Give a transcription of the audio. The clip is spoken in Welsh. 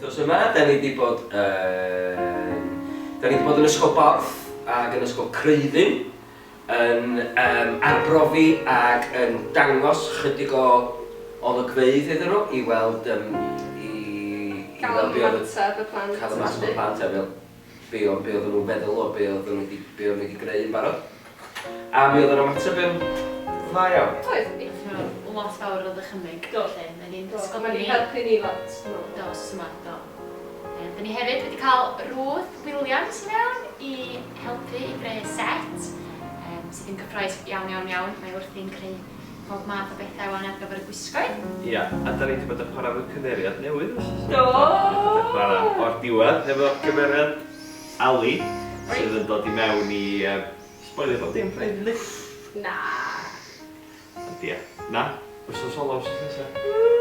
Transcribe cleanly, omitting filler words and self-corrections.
Wythnos yma, da ni wedi bod yn... Da ni wedi bod yn Ysgol Borth ac yn Ysgol Creuddyn yn um, arbrofi ac yn dangos chydig o olygfeydd iddyn nhw i weld um, i, i Gael weld be oedd y- ymateb y plant. cael ymateb y plant a fel be o- be oedden nhw'n feddwl o be oedden nhw wedi be oedden nhw wedi greu yn barod. A mi oedd yr ymateb yn dda iawn. Oedd. Gath nhw lot fawr o ddychymyg. Do. Felly, mae ni'n Do, ysgol Mae ni. wedi helpu ni lot, dwi'n meddwl. Do, wsos yma, do. Yym, 'dyn ni hefyd wedi cael Ruth Williams i mewn i helpu i greu set, yym, sydd yn gyffrous iawn, iawn, iawn. Mae wrthi'n creu pob math o bethau wan ar gyfer y gwisgoedd. Ia, a da ni 'di bod yn chwarae efo cymeriad newydd wythnos yma. Do! Do, chwarae o'r diwedd efo cymeriad Ali, sydd yn dod i mewn i, yym, sboilio bob dim rhaid yndi? Na. Ond ia, na, wythnos ola wythnos nesa.